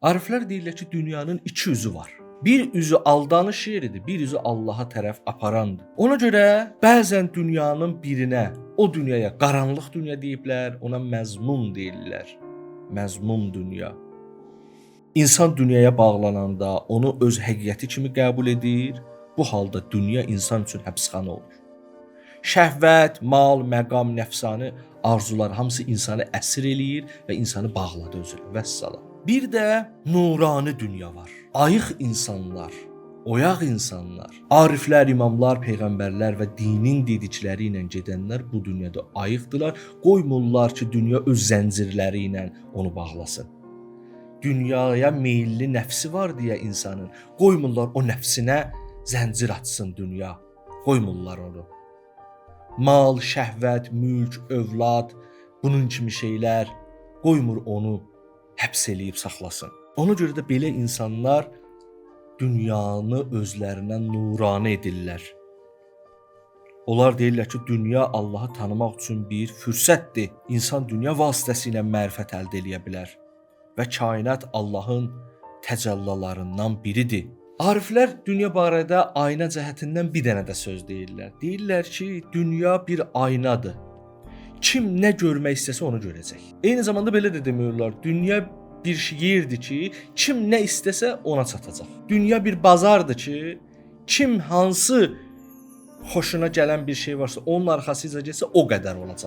Ariflər deyirlər ki, dünyanın iki üzü var. Bir üzü aldanış yeridir, bir üzü Allaha tərəf aparandır. Ona görə bəzən dünyanın birinə, o dünyaya qaranlıq dünya deyiblər, ona məzmum deyirlər. Məzmum dünya. İnsan dünyaya bağlananda onu öz həqiqəti kimi qəbul edir. Bu halda dünya insan üçün həbsxana olur. Şəhvət, mal, məqam, nəfsani arzular hamısı insanı əsir eləyir və insanı bağladı özünə. Vəssalam. Bir də nurani dünya var. Ayıq insanlar, oyaq insanlar, ariflər, imamlar, peyğəmbərlər və dinin dedikləri ilə gedənlər bu dünyada ayıqdılar. Qoymurlar ki, dünya öz zəncirləri ilə onu bağlasın. Dünyaya meyilli nəfsi var deyə insanın qoymurlar o nəfsinə zəncir atsın dünya. Qoymurlar onu. Mal, şəhvət, mülk, övlad, bunun kimi şeylər qoymur onu həbs eləyib saxlasın. Ona görə də belə insanlar dünyanı özlərinə nurani edirlər. Onlar deyirlər ki, dünya Allahı tanımaq üçün bir fürsətdir. İnsan dünya vasitəsilə mərifət əldə eləyə bilər və kainat Allahın təcəllalarından biridir. Ariflər dünya barədə ayna cəhətindən bir dənə də söz deyirlər. Deyirlər ki, dünya bir aynadır. Kim nə görmək istəsə onu görəcək. Eyni zamanda belə də demək olar. Dünya bir yerdir ki, kim nə istəsə ona çatacaq. Dünya bir bazardır ki, kim hansı xoşuna gələn bir şey varsa, onun arxasınca getsə o qədər olacaq.